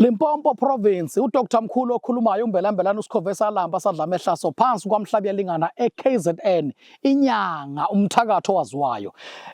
Limpopo Province, uDr Mkhulu okhulumayo uMbelambelana uSikhove salamba sadla amehlaso phansi kwaMhlabuyalingana eKZN, inyanga umthakathi owaziwayo.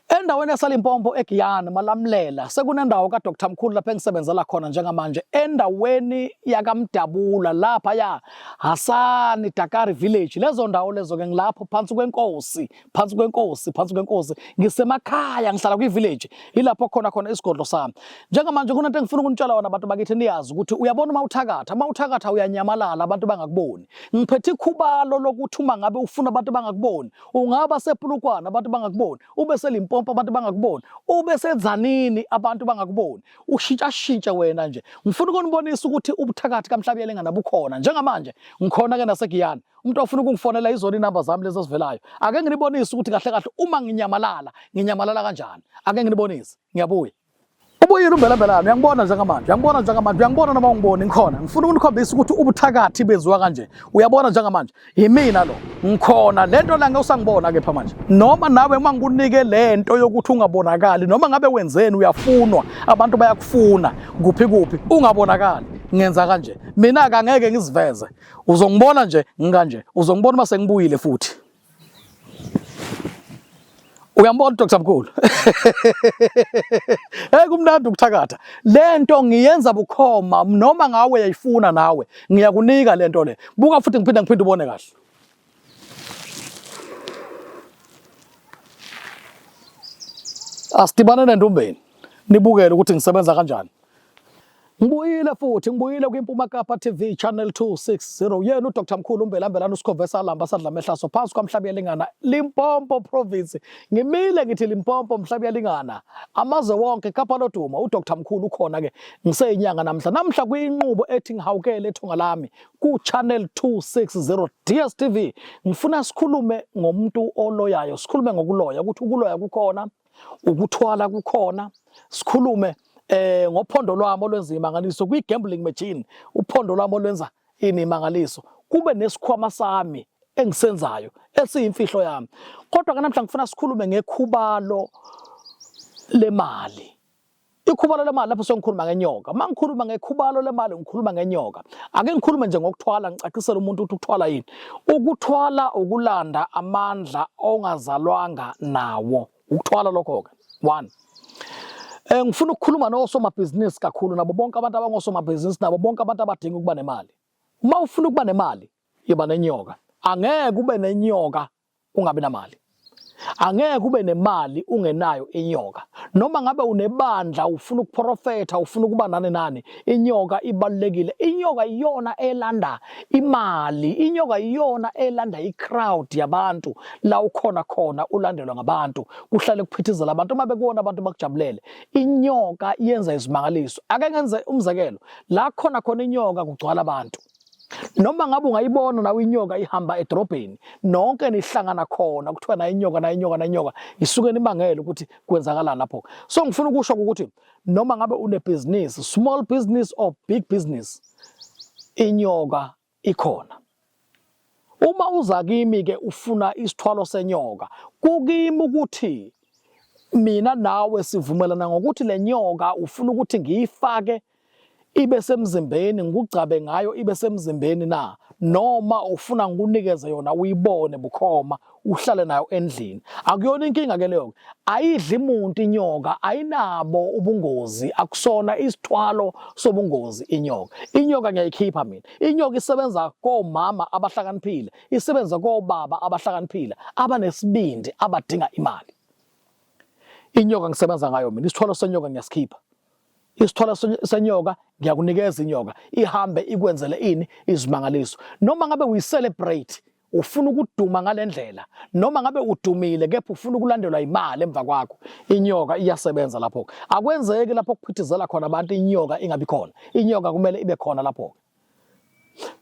Endaweni yaseLimpopo eGiyani Malamlela sekunendawo kaDr Mkhulu lapho engisebenzela khona njengamanje endaweni yakaMdabula lapha ya Hasani Dakari Village. Lezo ndawo lezo ke ngilapho phansi kwenkosi phansi kwenkosi phansi kwenkosi ngisemakhaya ngihlala kwi-village ilapho khona khona isigodlo sami njengamanje kunento engifuna ukunitshela wona abantu bakithi niyazi ukuthi uyabona uma uthakatha uma uthakatha uyanyamalala abantu bangakuboni ngiphethe ikhubalo lokuthi uma ngabe ufuna abantu bangakuboni ungaba sepulukwana abantu bangakuboni ube selimpompo abantu bangakuboni ube sedzanini abantu bangakuboni ushintshashintshe wena nje ngifuna ukunibonisa ukuthi ubuthakathi kamhlabuyalingana bukhona njengamanje ngikhona ke nasegiyani Umuntu ofuna ukungifonela izona inamba zami lezi ezivelayo. Ake nginibonise ukuthi kahle kahle uma nginyamalala, nginyamalala kanjani. Ake nginibonise. Ngiyabuya. Ubuyile umbelambelane, uyangibona njengamanje, uyangibona njengamanje, uyangibona noma ungiboni ngikhona. Ngifuna ukunikhombisa ukuthi ubuthakathi benziwa kanje. Uyabona njengamanje, yimina lo. Ngikhona lento la ngeke usangibona kepha manje. Noma nawe uma ngikunike lento yokuthi ungabonakali, noma ngabe wenzeni uyafunwa, abantu bayakufuna, kuphi kuphi, ungabonakali. Ngenza kanje. Mina ke angeke ngiziveze. Uzongibona nje ngikanje, uzongibona uma sengibuyile futhi. Uyambona Dr Mkhulu. Hey kumnandi ukuthakatha. Lento ngiyenza bukhoma noma ngawe uyayifuna nawe. Ngiyakunika lento le. Buka futhi ngiphinde ngiphinde ubone kahle. Asidibane nendumbeni. Nibukele ukuthi ngisebenza kanjani. Ngibuyile futhi ngibuyile kwiMpuma Kapa TV Channel 260 yena uDr Mkhulu uMbelambelana uSikhove salamba sadla amehlaso phansi kwaMhlabuyalingana Limpopo Province ngimile ngithi Limpopo Mhlabuyalingana amazwe wonke Kapa lodumo uDr Mkhulu ukhona ke ngiseyinyanga namhla namhla kwinqubo ethi ngihawukele ethonga lami ku Channel 260 DStv ngifuna sikhulume ngomuntu oloyayo sikhulume ngokuloya ukuthi ukuloya kukhona ukuthwala kukhona sikhulume eh ngophondo lwami olwenza imangaliso kwi gambling machine uphondo lwami olwenza inimangaliso kube nesikhwama sami engisenzayo esiyimfihlo yami kodwa ke namhla ngifuna sikhulume ngekhubalo lemali. Ikhubalo lemali lapho sengikhuluma ngenyoka. Uma ngikhuluma ngekhubalo lemali ngikhuluma ngenyoka. Ake ngikhulume nje ngokuthwala ngicacisele umuntu ukuthi ukuthwala yini. Ukuthwala ukulanda amandla ongazalwanga nawo. Ukuthwala lokho ke. One. Eh ngifuna ukukhuluma nosomabhizinisi kakhulu nabo bonke abantu abangosomabhizinisi nabo bonke abantu abadinga ukuba nemali. Uma ufuna ukuba nemali, yiba nenyoka. Angeke ube nenyoka ungabi namali. Angeke ube nemali ungenayo inyoka. Noma ngabe unebandla ufuna ukuprofetha ufuna ukuba nani nani, inyoka ibalulekile. Inyoka iyona elanda imali, inyoka iyona elanda icrowd yabantu la ukhona khona ulandelwa ngabantu, kuhlale kuphithizela abantu uma bekuwona abantu bakujabulele. Inyoka yenza izimangaliso. Ake ngenze umzekelo, la khona khona inyoka kugcwala abantu. Noma ngabe ungayibona nawe inyoka ihamba edrobheni nonke nihlangana khona kuthiwa nayo inyoka nayo inyoka nayo inyoka isuke nimangele ukuthi kwenzakalani lapho. So ngifuna ukusho ukuthi noma ngabe unebhizinisi, small business or big business, inyoka ikhona. Uma uza kimi ke ufuna isithwalo senyoka, kukimi ukuthi mina nawe sivumelana ngokuthi le nyoka ufuna ukuthi ngiyifake ibe semzimbeni ngikugcabe ngayo ibe semzimbeni na noma ufuna ngikunikeze yona uyibone bukhoma uhlale nayo endlini akuyona inkinga ke leyo ayidli muntu inyoka ayinabo ubungozi akusona isithwalo sobungozi inyoka inyoka ngiyayikhipha mina inyoka isebenza komama abahlakaniphile isebenza kobaba abahlakaniphile abanesibindi abadinga imali inyoka ngisebenza ngayo mina isithwalo senyoka ngiyasikhipha Isithwalo senyoka ngiyakunikeza inyoka ihambe ikwenzele ini izimangaliso. Noma ngabe uyi-celebrate ufuna ukuduma ngalendlela noma ngabe udumile kepha ufuna ukulandelwa imali emva kwakho inyoka iyasebenza lapho akwenzeki lapho kuphithizela khona abantu inyoka ingabi khona inyoka kumele ibe khona lapho.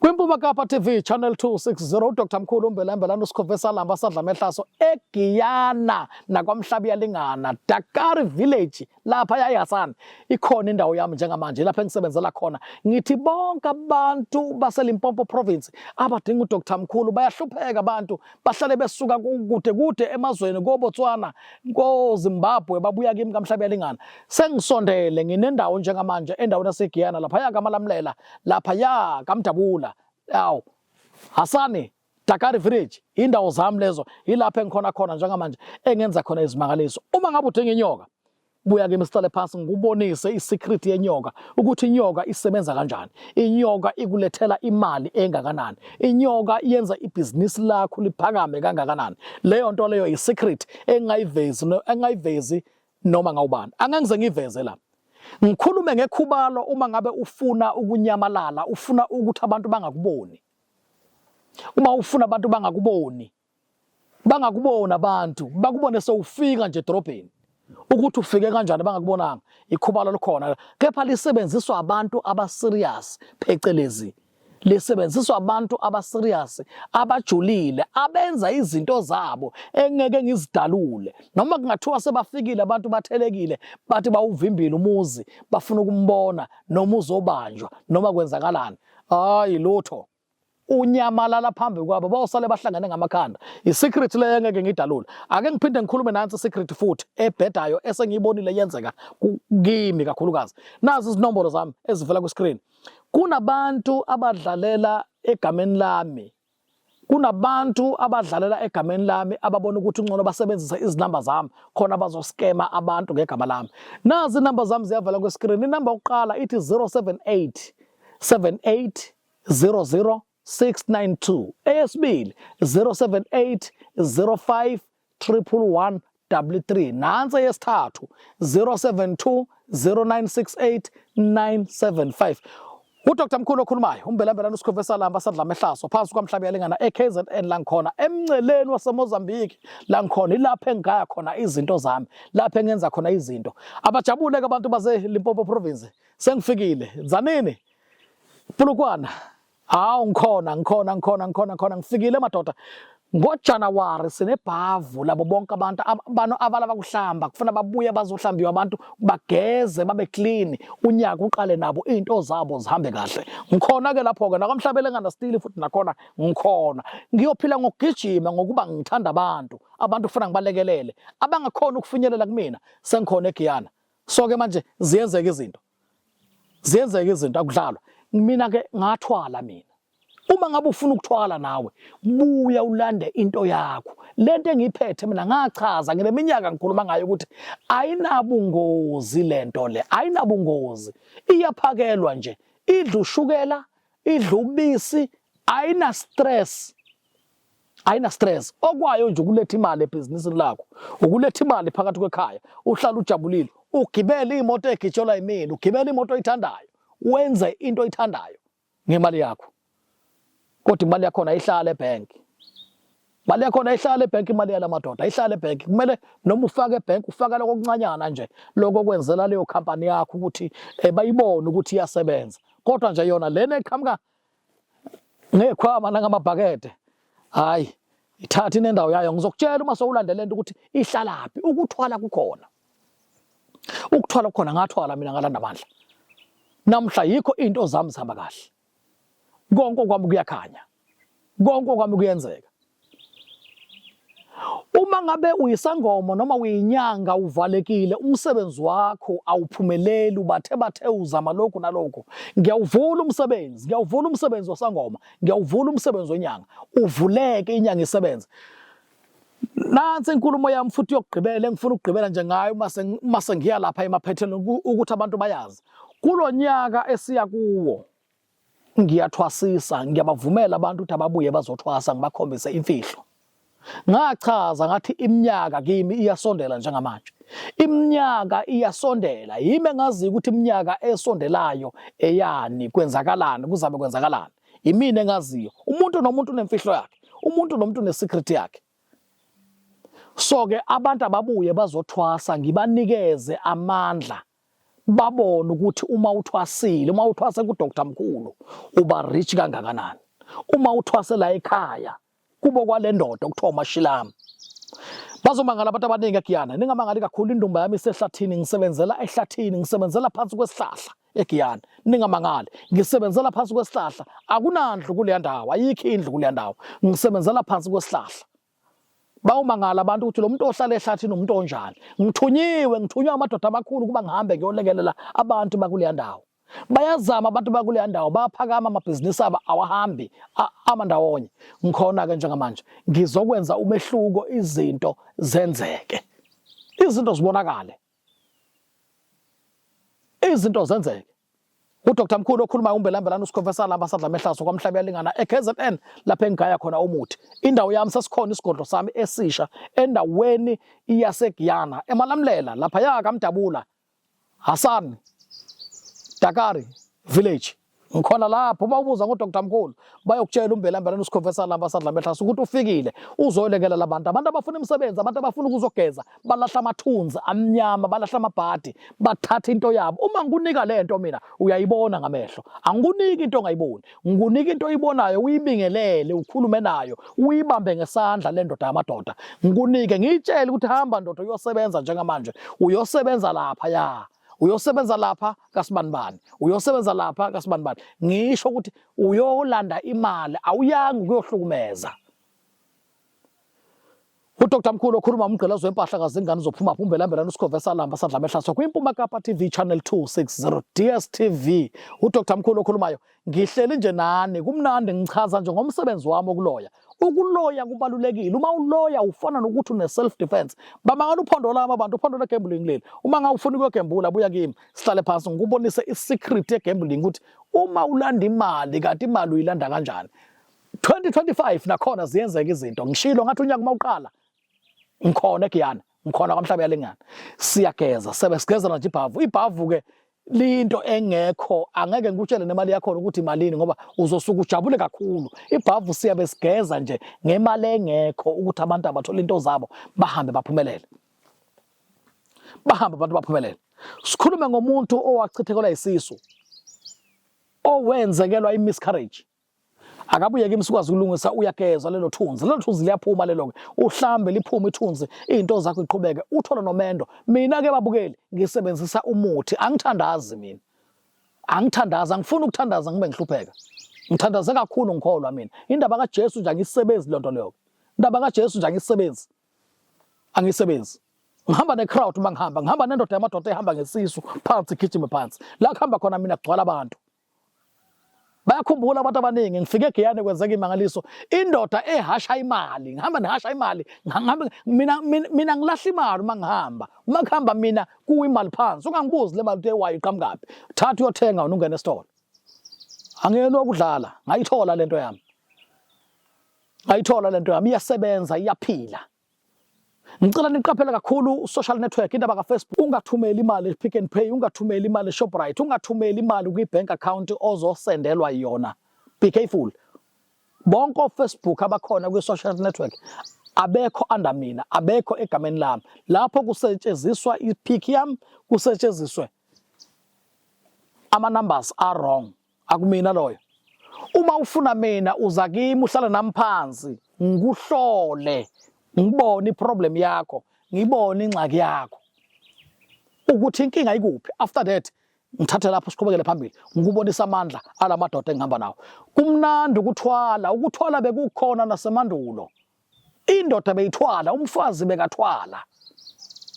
KwiMpuma Kapa TV Channel 260 uDr Mkhulu uMbelambelana uSikhove Salamba sadla mehlaso eGiyana naKwaMhlabuyalingana Dakar Village lapha yayiHasani ikhona indawo yami njengamanje lapha engisebenzela khona. Ngithi bonke abantu baseLimpopo Province abadinga uDr Mkhulu bayahlupheka, abantu bahlale besuka kude kude emazweni koBotswana, koZimbabwe, babuya kimi kaMhlabuyalingana. Sengisondele nginendawo njengamanje endaweni yaseGiyana lapha yakaMalamlela lapha ya kaMdabula, awu Hasani, Dakar Village, indawo zami lezo, yilapho engikhona khona njengamanje engenza khona izimangaliso. Uma ngabe udinga inyoka, buya kimi sihlale phansi ngikubonise isecret yenyoka, ukuthi inyoka isebenza kanjani, inyoka ikulethela imali engakanani, inyoka yenza ibhizinisi lakho liphakame kangakanani. Leyo nto leyo isecret engingayivezi engingayivezi noma ngawubani, angeke ngize ngiveze la. Ngikhulume ngekhubalo uma ngabe ufuna ukunyamalala, ufuna ukuthi abantu bangakuboni. Uma ufuna abantu bangakuboni, bangakuboni abantu, bakubone sewufika nje edorobheni. Ukuthi ufike kanjani bangakubonanga, ikhubalo likhona. Kepha lisebenziswa abantu abaserious, phecelezi lisebenziswa abantu abaserious, abajulile, abenza izinto zabo engeke ngizidalule. Noma kungathiwa sebafikile abantu bathelekile, bathi bawuvimbile umuzi, bafuna ukumbona, noma uzobanjwa, noma kwenzakalani, hayi lutho, unyamalala phambi kwabo, bawusale bahlangene ngamakhanda. I-secret leyo engeke ngidalule. Ake ngiphinde ngikhulume nansi i-secret futhi ebhedayo esengiyibonile yenzeka kimi kakhulukazi. Nazi izinombolo zami ezivela kwi-screen. Kunabantu abadlalela egameni lami, kunabantu abadlalela egameni lami ababona ukuthi ngcono basebenzise izinamba zami khona bazoskema abantu ngegama lami. Nazi inamba zami ziyavela kwi-screen. Inamba yokuqala ithi 078 78 00 692, eyesibili 078 05 111 33, nansi eyesithathu 072 0968 975. UDr Mkhulu okhulumayo, uMbelambelana uSikhove Salamba sadla amehlaso phansi kwaMhlabuyalingana eKZN la ngikhona emnceleni waseMozambique la ngikhona, ilapho engigaya khona izinto zami, lapho engenza khona izinto. Abajabule ke abantu base Limpopo Province, sengifikile Tzaneen, Polokwane. Hawu, ngikhona ngikhona ngikhona ngikhona ngikhona, ngifikile madoda. NgoJanuary sinebhavu labo bonke abantu abantu abalaba kuhlamba, kufuna babuye bazohlambiwa, abantu bageze babe clean, unyaka uqale nabo izinto zabo zihambe kahle. Ngikhona ke lapho ke naKwaMhlabuyalingana still futhi nakhona ngikhona. Ngiyophila ngokugijima ngokuba ngithanda abantu, abantu kufuna ngibalekelele, abangakhona ukufinyelela kumina sengikhona eGiyana. So ke manje ziyenzeka izinto, ziyenzeka izinto, akudlalwa. Mina ke ngathwala mina. Uma ngabe ufuna ukuthwala nawe, buya ulande into yakho. Lento engiyiphethe mina ngachaza ngineminyaka ngikhuluma ngayo ukuthi ayinabungozi lento le, ayinabungozi. Iyaphakelwa nje, idla ushukela, idla ubisi, ayina stress. Ayina stress. Okwayo nje ukuletha imali ebhizinisini lakho, ukuletha imali phakathi kwekhaya, uhlala ujabulile, ugibele imoto egitshelwa yimina, ugibele imoto oyithandayo, wenze into oyithandayo ngemali yakho. Kodwa imali yakhona ayihlala ebank. Imali yakhona ayihlala ebank, imali yalamadoda ayihlala ebank. Kumele noma ufake ebank, ufake lokho okuncanyana nje, lokho kwenzela leyo company yakho ukuthi bayibone ukuthi iyasebenza. Kodwa nje yona lena eqhamuka ngekhwama nangamabhakede, hayi, ithatha inendawo yayo. Ngizokutshela uma sowulandela lento ukuthi ihlalaphi. Ukuthwala kukhona, ukuthwala kukhona. Ngathwala mina ngalanda amandla namhla, yikho into zami zihamba kahle, konke kwami kuyakhanya, konke kwami kuyenzeka. Uma ngabe uyisangoma noma uyinyanga, uvalekile umsebenzi wakho, awuphumeleli, ubathe bathe uzama lokhu nalokhu, ngiyawuvula umsebenzi, ngiyawuvula umsebenzi wasangoma, ngiyawuvula umsebenzi wenyanga, uvuleke inyanga isebenze. Nansi inkulumo yami futhi yokugqibela engifuna ukugqibela nje ngayo uma sengiya lapha emaphethelweni, ukuthi abantu bayazi kulonyaka esiya kuwo ngiyathwasisa, ngiyabavumela abantu ukuthi ababuye bazothwasa, ngibakhombise imfihlo. Ngachaza ngathi iminyaka kimi iyasondela njengamanje, iminyaka iyasondela, yimi engaziyo ukuthi iminyaka esondelayo eyani, kwenzakalani, kuzabe kwenzakalani, imina engaziyo. Umuntu nomuntu unemfihlo yakhe, umuntu nomuntu unesecret yakhe. So ke abantu ababuye bazothwasa, ngibanikeze amandla. Babone ukuthi uma uthwasile, uma uthwase kuDr Mkhulu uba rich kangakanani. Uma uthwase la ekhaya kubo kwale ndoda okuthiwa uMashilami. Bazomangala abantu abaningi eGiyana. Ningamangali kakhulu, indumba yami isehlathini, ngisebenzela ehlathini, ngisebenzela phansi kwesihlahla eGiyana. Ningamangali, ngisebenzela phansi kwesihlahla. Akunandlu kuleya ndawo, ayikho indlu kuleya ndawo. Ngisebenzela phansi kwesihlahla. Bawumangala abantu ukuthi lo muntu ohlala ehlathini umuntu onjani. Ngithunyiwe, ngithunywa amadoda amakhulu ukuba ngihambe ngiyolekelela abantu bakuleya ndawo. Bayazama abantu bakuleya ndawo, bayaphakama amabhizinisi abo awahambi ama ndawonye. Ngikhona-ke njengamanje ngizokwenza umehluko, izinto zenzeke, izinto zibonakale, izinto zenzeke. UDr Mkhulu okhulumayo uMbelambelana uSikhova salamba sadla amehlaso kwaMhlaba yalingana eKZN lapho engigaya khona umuthi. Indawo yami sesikhona isigodlo sami esisha endaweni yaseGiyana eMalamlela laphaya kaMdabula Hassan Dakari village. Ngikhona lapho uma ubuza ngoDr Mkhulu bayokutshela uMbelambelana uSikhova salamba sadla amehlaso ukuthi ufikile uzolekelela abantu abantu abafuna imisebenzi, abantu abafuna ukuzogeza, balahla amathunzi amnyama, balahla amabhadi, bathatha into yabo. Uma ngikunika le nto mina uyayibona ngamehlo, angikuniki into ongayiboni, ngikunika into oyibonayo, uyibingelele, ukhulume nayo, uyibambe ngesandla le ndoda yamadoda, ngikunike ngiyitshele ukuthi hamba ndoda uyosebenza njengamanje, uyosebenza lapha ya uyosebenza lapha kasibanibani, uyosebenza lapha kasibanibani, ngisho ukuthi uyolanda imali, awuyangi ukuyohlukumeza. UDr Mkhulu okhuluma umgqilazo wempahla kazingane uzophuma phi uMbelambelana uSikhova esalamba sadla amehlaso kwiMpuma Kapa TV Channel 260 DSTV. UDr Mkhulu okhulumayo, ngihleli nje nani kumnandi, ngichaza nje ngomsebenzi wami wokuloya. Ukuloya kubalulekile. Uma uloya ufana nokuthi une self defense. Bamangala uphondo lami abantu, uphondo le gambling leli. Uma ngabe ufuna ukuyogembula buya kimi, sihlale phansi ngikubonise i-secret ye-gambling ukuthi uma ulanda imali kanti imali uyilanda kanjani. 2025 nakhona ziyenzeka izinto. Ngishilo ngathi unyaka uma uqala ngikhona eGiyana, ngikhona kwaMhlaba yalingana. Siyageza, sebe sigezela nje ibhavu. Ibhavu ke liyinto engekho, angeke ngikutshele nemali yakhona ukuthi imalini ngoba uzosuka ujabule kakhulu. Ibhavu siyabe sigeza nje ngemali engekho ukuthi abantu abathole into zabo bahambe baphumelele. Bahambe abantu baphumelele. Sikhulume ngomuntu owachithekelwa isisu, owenzekelwa i-miscarriage. Akabuye kimi sikwazi ukulungisa, uyagezwa lelo thunzi, lelo thunzi liyaphuma lelo ke, uhlambe liphume ithunzi, izinto zakho iqhubeke, uthole nomendo. Mina ke babukeli ngisebenzisa umuthi, angithandazi mina, angithandazi, angifuni ukuthandaza ngibe ngihlupheka. Ngithandaze kakhulu ngikholwa mina. Indaba kaJesu nje angisebenzi lonto leyo. Indaba kaJesu nje angisebenzi, angisebenzi. Ngihamba ne-crowd uma ngihamba, ngihamba nendoda yamadoda ehamba ngesisu phansi, igijime phansi. La kuhamba khona mina kugcwala abantu. Bayakhumbula abantu abaningi, ngifike eGiyane kwenzeka imangaliso, indoda ehasha imali, ngihamba nihasha imali, ngihamba mina mina ngilahla imali uma ngihamba, uma kuhamba mina kuwa imali phansi, ungangibuzi le mali ukuthi ewayo iqhamukaphi, thatha uyothenga wena ungene esitolo. Angiyena okudlala, ngayithola lento yami, ngayithola lento yami, iyasebenza, iyaphila. Ngicela niqaphele kakhulu social network, indaba kaFacebook. Ungathumeli imali Pick n Pay, ungathumeli imali Shoprite, ungathumeli imali kwi-bank account ozosendelwa yona. Be careful. Bonke oFacebook abakhona kwi-social network abekho under mina, abekho egameni lami. Lapho kusetshenziswa i-pic yami, kusetshenziswe ama numbers are wrong. Akumina loyo. Uma ufuna mina uza kimi uhlale nami phansi ngikuhlole ngibone iproblem yakho, ngibone ingxaki yakho ukuthi inkinga ikuphi. After that ngithathe lapho siqhubekele phambili ngikubonisa amandla alamadoda engihamba nawo. Kumnandi ukuthwala, ukuthwala bekukhona nasemandulo. Indoda beyithwala, umfazi bekathwala.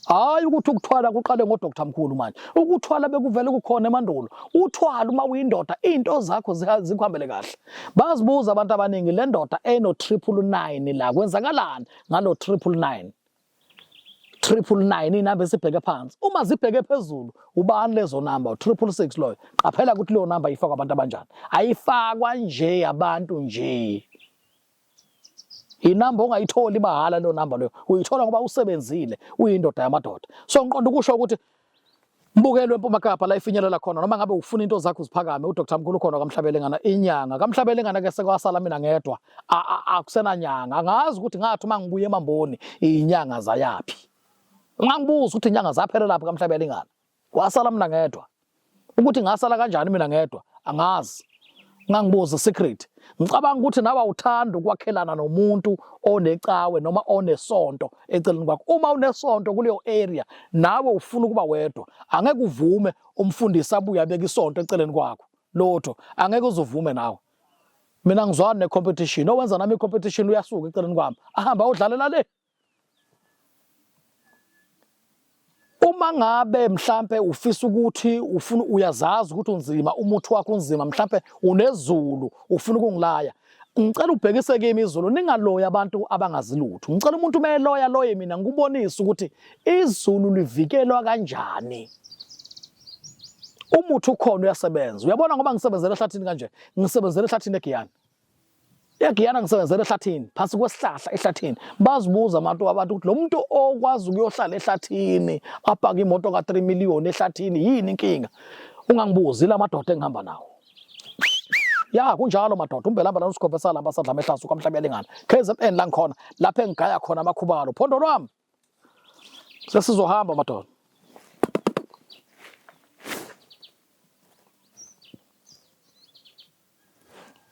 Hayi ukuthi ukuthwala kuqale ngoDr Mkhulu manje. Ukuthwala bekuvele kukhona emandulo. Uthwala uma uyindoda into zakho zikuhambele kahle. Bazibuza abantu abaningi le ndoda eno 999 la kwenzakalani ngalo 999. 999 inamba esibheke phansi. Uma zibheke phezulu ubani lezo number 666 loyo. Qaphela ukuthi leyo number ifakwa abantu abanjani. Ayifakwa nje abantu nje. Inamba ongayitholi mahhala leyo namba leyo, uyithola ngoba usebenzile, uyindoda yamadoda. So ngiqonda ukusho ukuthi mbukelwe eMpuma Kapa la ifinyelela khona, noma ngabe ufuna into zakho ziphakame, uDr Mkhulu khona kaMhlabelengana inyanga. KaMhlabelengana ke sekwasala mina ngedwa, akusenanyanga. Angazi ukuthi ngathi uma ngibuye emamboni inyanga zayaphi. Ungangibuza ukuthi inyanga zaphelela laphi kaMhlabelengana. Kwasala mina ngedwa. Ukuthi ngasala kanjani mina ngedwa angazi. Ungangibuzi secret. Ngicabanga ukuthi nawe awuthandi ukwakhelana nomuntu onecawe noma onesonto eceleni kwakho. Uma unesonto kuleyo area nawe ufuna ukuba wedwa, angeke uvume umfundisi abuye abeke isonto eceleni kwakho. Lutho, angeke uzuvume nawe. Mina ngizwani ne-competition. Owenza nami i-competition uyasuka eceleni kwami, ahambe ayodlalela le. Uma ngabe mhlampe ufisa ukuthi ufuna uyazazi ukuthi unzima umuthi wakho unzima mhlampe unezulu ufuna ukungilaya ngicela ubhekise kimi izulu ningaloyi abantu abangazi lutho ngicela umuntu uma eloya loye mina ngikubonise ukuthi izulu livikelwa kanjani umuthi ukhona uyasebenza uyabona ngoba ngisebenzela ehlathini kanje ngisebenzela ehlathini egiyani Egiyana ngisebenzela ehlathini phansi kwesihlahla ehlathini bazibuza abantu abantu ukuthi lo muntu okwazi ukuyohlala ehlathini apake imoto ka-3 million ehlathini yini inkinga ungangibuzi la madoda engihamba nawo ya kunjalo madoda umbelamba lana usikhombe salamba sadla amehlaso kwamhlaba yalingana KZN la ngikhona lapho engigaya khona amakhubalo phondo lwami sesizohamba madoda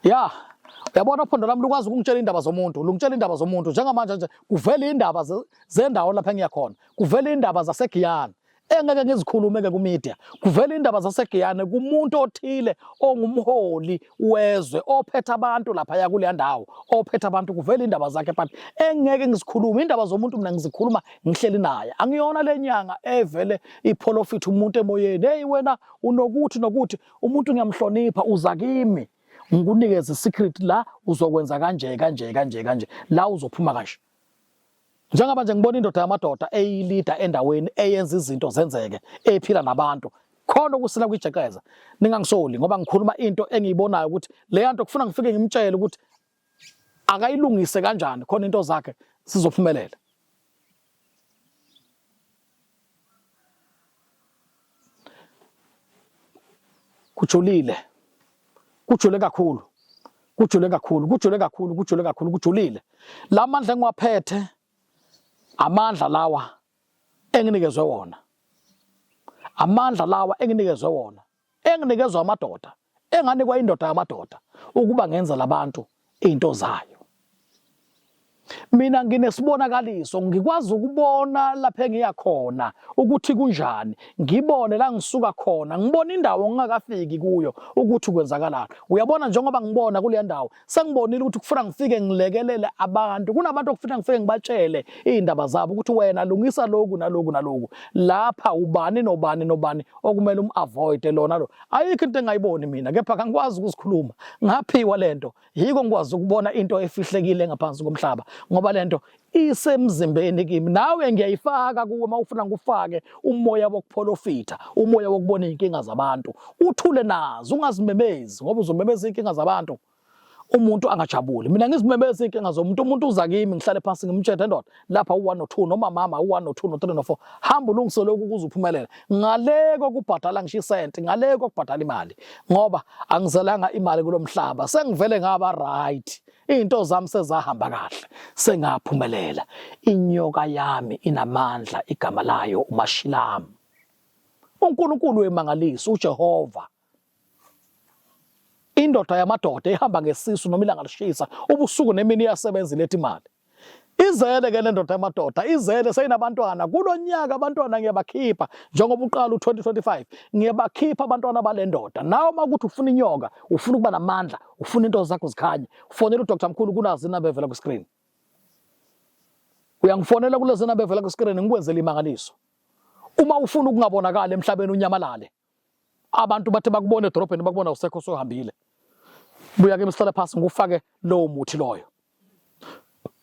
Ya, uyabona uphondo lami lukwazi ukungitshela indaba zomuntu, lungitshela indaba zomuntu njengamanje nje kuvela indaba zendawo lapha engiya khona, kuvela indaba zaseGiyani engeke ngizikhulume ke ku-media, kuvela indaba zaseGiyani kumuntu othile ongumholi wezwe ophethe abantu laphaya kuleya ndawo, ophethe abantu kuvela indaba zakhe but engeke ngizikhulume indaba zomuntu mina ngizikhuluma ngihleli naye. Angiyona le nyanga evele ipholofitha umuntu emoyeni, hey wena unokuthi nokuthi Umuntu ngiyamhlonipha uza kimi ngikunikeze secret la uzokwenza kanje kanje kanje kanje la uzophuma kanje. Njengoba nje ngibona indoda yamadoda eyilida endaweni eyenza izinto zenzeke ephila nabantu khona okusila kwijeqeza ningangisoli ngoba ngikhuluma into engiyibonayo ukuthi leya nto kufuna ngifike ngimtshele ukuthi akayilungise kanjani khona into zakhe sizophumelela. Kujulile, kujule kakhulu, kujule kakhulu, kujule kakhulu, kujule kakhulu, kujulile. La mandla engiwaphethe amandla lawa enginikezwe wona, amandla lawa enginikezwe wona enginikezwa amadoda enganikwa indoda yamadoda ukuba ngenze labantu into zayo. Mina nginesibonakaliso ngikwazi ukubona lapha engiya khona ukuthi kunjani ngibone la ngisuka khona ngibona indawo ngingakafiki kuyo ukuthi kwenzakalani uyabona njengoba ngibona kuleya ndawo sengibonile ukuthi kufuna ngifike ngilekelele abantu kunabantu okufuna ngifike ngibatshele iy'ndaba zabo ukuthi wena lungisa lokhu naloku naloku lapha ubani nobani nobani okumele um-avoide lona lo ayikho into engayiboni mina kepha kangikwazi ukuzikhuluma ngaphiwa lento yiko ngikwazi ukubona into efihlekile ngaphansi komhlaba ngoba lento isemzimbeni kimi nawe ngiyayifaka kuwe uma ufuna ngikufake umoya wokupholofitha umoya wokubona iy'nkinga zabantu uthule nazo ungazimemezi ngoba uzomemeza iy'nkinga zabantu umuntu angajabuli mina ngizimemeza iy'nkinga zomuntu umuntu uza kimi ngihlale phansi ngimtshele ndoda lapha u-1 no-2 noma mama u-1 no-2 no-3 no-4 hamba ulungise lokhu ukuze uphumelele ngale kokubhadala ngisho isenti ngale kokubhadala imali ngoba angizelanga imali kulo mhlaba sengivele ngaba right Izinto zami sezahamba kahle, sengaphumelela. Inyoka yami inamandla, igama layo uMashilamu. UNkulunkulu wemangaliso uJehova. Indoda yamadoda ehamba ngesisu noma ilanga lishisa, ubusuku nemini iyasebenza iletha imali. Izele ke le ndoda yamadoda, izele seyinabantwana. Kulo nyaka abantwana ngiyabakhipha njengoba uqala u-2025, ngiyabakhipha abantwana bale ndoda. Nawe uma ukuthi ufuna inyoka, ufuna ukuba namandla, ufuna into zakho zikhanye, fonela uDr Mkhulu kunazi inamba evela kwi-screen. Uyangifonela kulezi namba evela kwi-screen ngikwenzele imangaliso. Uma ufuna ukungabonakali emhlabeni unyamalale. Abantu bathe bakubona edolobheni bakubona usekho usuhambile. Buya kimi sihlale phansi ngikufake lowo muthi loyo.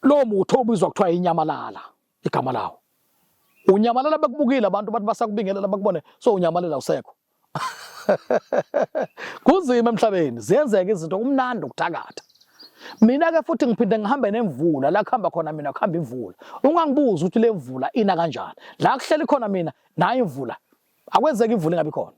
Lowo muthi obizwa kuthiwa inyamalala igama lawo. Unyamalala bekubukile abantu bathi basakubingelela bakubone so unyamalala usekho. Kunzima emhlabeni ziyenzeka izinto kumnandi ukuthakatha. Mina ke futhi ngiphinde ngihambe nemvula la kuhamba khona mina kuhamba imvula. Ungangibuzi ukuthi le mvula ina kanjani. La kuhleli khona mina nayo imvula. Akwenzeki imvula ingabi khona.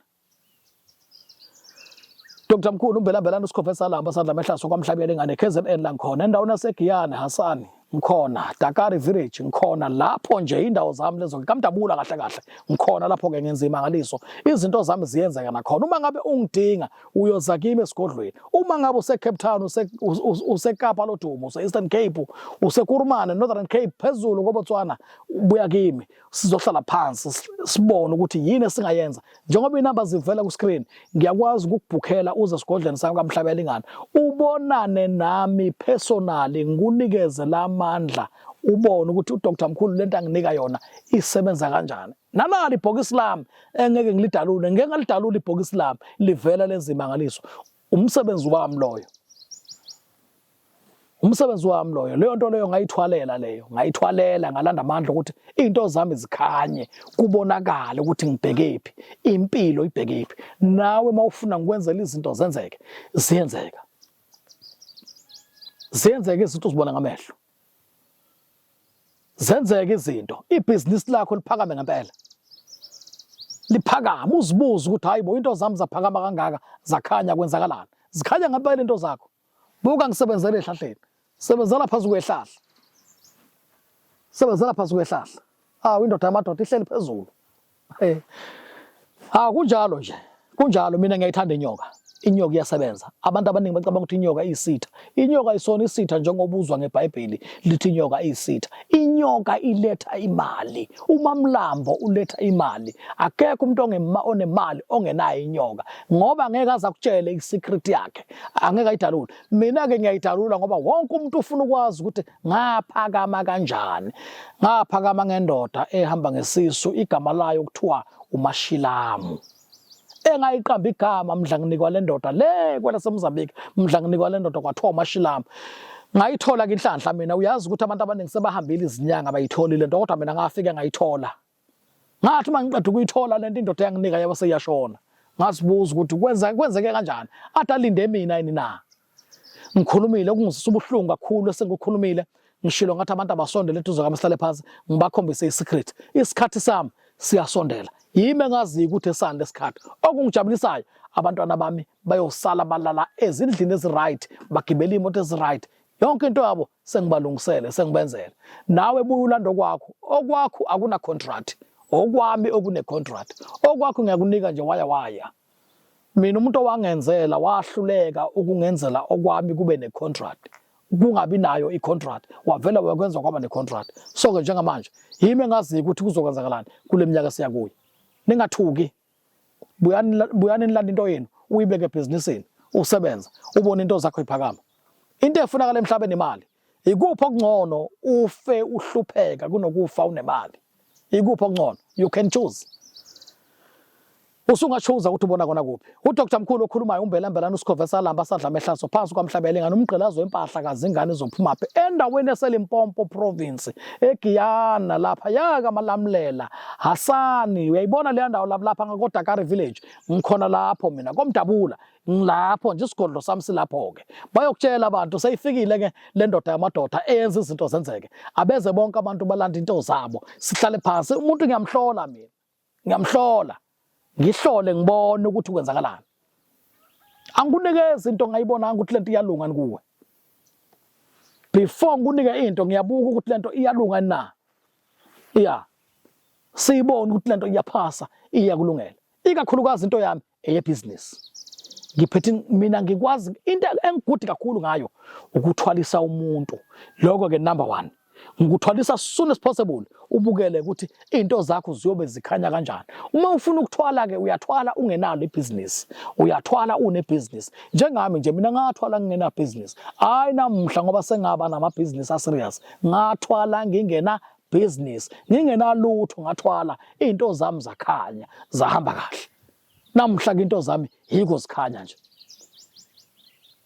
Dr Mkhulu uMbelambelana uSikhova esalamba sadla amehlaso kwamhlabela ingane KZN la ngikhona endaweni yaseGiyane Hasani. Ngikhona Dakari Village, ngikhona lapho nje, indawo zami lezo kaMdabula kahle kahle. Ngikhona lapho ke ngenza imangaliso, izinto zami ziyenzeka nakhona. Uma ngabe ungidinga uyoza kimi esigodlweni. Uma ngabe use Cape Town, use Kapa lodumo, use Eastern Cape, use Kurumane, Northern Cape, phezulu koBotswana, buya kimi sizohlala phansi sibone ukuthi yini esingayenza. Njengoba inamba zivela ku screen, ngiyakwazi ukukubhukhela uze esigodlweni sami kaMhlabelingana, ubonane nami personally, ngikunikeze lamandla, ubone ukuthi uDr Mkhulu lento anginika yona isebenza kanjani. Nanali ibhokisi lami engeke ngilidalule, ngeke ngalidalula ibhokisi lami, livela lezimangaliso. Umsebenzi wami loyo, umsebenzi wami loyo, leyo nto leyo ngayithwalela, leyo ngayithwalela, ngalanda amandla ukuthi izinto zami zikhanye, kubonakale ukuthi ngibhekephi, impilo ibhekephi. Nawe mawufuna ngikwenzela izinto zenzeke, ziyenzeka, ziyenzeka izinto uzibona ngamehlo, zenzeka izinto, ibhizinisi lakho liphakame ngempela, liphakame, uzibuze ukuthi hayi bo, into zami zaphakama kangaka, zakhanya, kwenzakalani? Zikhanya ngempela into zakho. Buka, ngisebenzela ehlahleni, sebenzela phansi kwehlahla, sebenzela phansi kwehlahla. Awu, indoda yamadoda ihleli phezulu. Ah, kunjalo nje, kunjalo. Mina ngiyayithanda inyoka, inyoka iyasebenza. Abantu abaningi bacabanga ukuthi inyoka iyisitha. Inyoka isona isitha njengoba uzwa ngeBhayibheli lithi inyoka iyisitha. Inyoka iletha imali, umamlambo uletha imali. Akekho umuntu ongema onemali ongenayo inyoka, ngoba ngeke aze akutshele isecret yakhe, angeke ayidalule. Mina-ke ngiyayidalula ngoba wonke umuntu ufuna ukwazi ukuthi ngaphakama kanjani. Ngaphakama ngendoda ehamba ngesisu, igama layo kuthiwa uMashilamu, engayiqamba igama mdla nginikwa le ndoda le kwelaseMozambique. Mdla nginikwa le ndoda kwathiwa uMashilamu, ngayithola ke inhlanhla mina. Uyazi ukuthi abantu abaningi sebahambile izinyanga bayitholile lento, kodwa mina ngafike ngayithola. Ngathi uma ngiqeda ukuyithola lento, indoda yanginika yaba seyiyashona. Ngazibuza ukuthi kwenza kwenzeke kanjani, ade alinde mina yini na? Ngikhulumile okungizwisa ubuhlungu kakhulu esengikukhulumile, ngishilo ngathi abantu abasondele eduze kwami, sihlale phansi, ngibakhombise isecret. Isikhathi sami siyasondela, yimi engaziyo ukuthi esani lesikhathi. Okungijabulisayo, abantwana bami bayosala balala ezindlini ezi-right, bagibele iy'moto ezi-right, yonke into yabo sengibalungisele, sengibenzele. Nawe buya ulanda okwakho, okwakho akuna contract, okwami okune contract. Okwakho ngiyakunika nje waya waya. Mina umuntu owangenzela wahluleka ukungenzela okwami kube ne contract, kungabi nayo i contract, wavela wakwenza kwaba ne contract. So ke njengamanje yimi engaziyo ukuthi kuzokwenzakalani kule minyaka siya kuyo. Ningathuki, buyani, buyani nilanda into yenu, uyibeke ebhizinisini, usebenze, ubone into zakho iphakama. Into efunakala emhlabeni imali. Ikuphi okungcono, ufe uhlupheka kunokufa unemali? Ikuphi okungcono? You can choose, usungachuza ukuthi ubona kona kuphi. UDr Mkhulu okhulumayo, uMbela Mbelana, uSikhove salamba sadla amehlaso phansi kwamhlabela ingane, umgqilazo wempahla kazingane izophuma phi, endaweni eseLimpopo province, eGiyana lapha yakaMalamlela Hasani. Uyayibona leya ndawo lapha, lapha ngakoDakari village, ngikhona lapho mina koMdabula, ngilapho nje, isigodlo sami silapho ke. Bayokutshela abantu seyifikile ke le ndoda yamadoda eyenza izinto zenzeke. Abeze bonke abantu balanda into zabo, sihlale phansi. Umuntu ngiyamhlola mina, ngiyamhlola, ngihlole ngibone ukuthi kwenzakalani. Angikunikezi into ngayibonanga ukuthi lento iyalunga kuwe. Before ngikunike into, ngiyabuka ukuthi lento iyalunga na. Ya, siyibone ukuthi lento iyaphasa, iyakulungela. Ikakhulukazi into yami eyebhizinisi ngiphethe mina, ngikwazi into engigudi kakhulu ngayo ukuthwalisa umuntu. Lokho ke number 1, ngikuthwalisa as soon as possible, ubukele ukuthi into zakho ziyobe zikhanya kanjani. Uma ufuna ukuthwala ke, uyathwala ungenalo ibhizinisi, uyathwala unebhizinisi. Njengami nje mina ngathwala ngingena business. Hayi namuhla ngoba sengaba namabhizinisi aserious. Ngathwala ngingena business, ngingenalutho, ngathwala, into zami zakhanya, zahamba kahle. Namuhla ke into zami yiko zikhanya nje,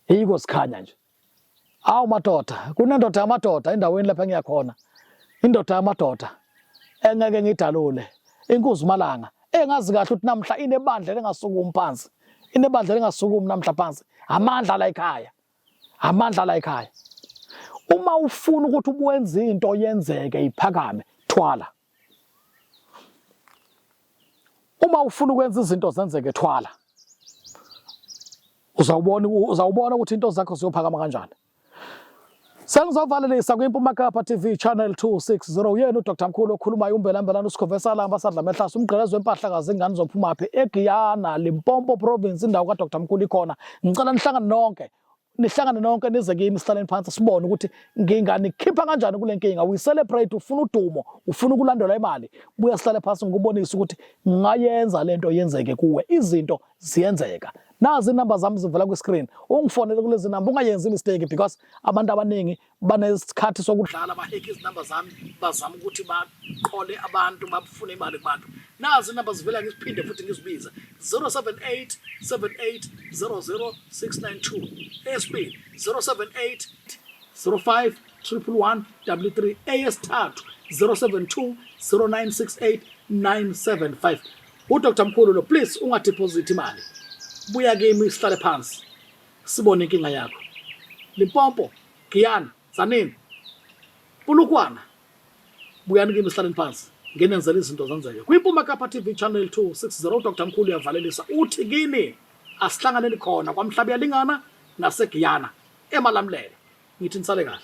yiko zikhanya nje. Awu madoda, kunendoda yamadoda endaweni lapha engiyakhona, indoda yamadoda engeke ngidalule, inkuzi malanga, engazi kahle ukuthi namhla inebandla lengasukumi phansi, inebandla lengasukumi namhla phansi. Amandla la ekhaya, amandla la ekhaya. Uma ufuna ukuthi ubuwenze into yenzeke iphakame, thwala. Uma ufuna ukwenza izinto zenzeke, thwala. Uzawubona, uzawubona ukuthi into zakho ziyophakama kanjani. Sengizovalelisa kwiMpuma Kapa TV Channel 260 uyena uDr Mkhulu okhulumayo umbelambelana uSikhove Salamba sadla mehlasa umgqelezo wempahla kazi ingane zophumaphi eGiyana Limpopo Province indawo kaDr Mkhulu ikhona. Ngicela nihlangane nonke nihlangane nonke nize kimi sihlaleni phansi sibone ukuthi nginganikhipha kanjani kule nkinga. We celebrate ufuna udumo, ufuna ukulandelwa imali, buya sihlale phansi ngikubonise ukuthi ngayenza lento yenzeke kuwe. Izinto ziyenzeka. Nazi inamba zami zivela kwi-screen, ungifonele kulezi namba, ungayenzi imistake because abantu abaningi banesikhathi sokudlala bahekhe izinamba zami bazama ukuthi baqole abantu bafune imali kubantu. Nazi inamba zivela, ngiziphinde futhi ngizibize: 078 78 00 692, eyesibili 078 05 111 33, eyesithathu 072 0968 975. UDr Mkhulu lo, please ungadeposit imali, buya kimi sihlale phansi sibone inkinga yakho. Limpopo, Giyani, Tzaneen, Polokwane, buyani kimi sihlaleni phansi nginenzela izinto zenzeke. KwiMpuma Kapa TV Channel 260 uDr Mkhulu uyavalelisa uthi kini asihlanganeni khona kwaMhlabuyalingana naseGiyana eMalamulele. Ngithi nisale kahle.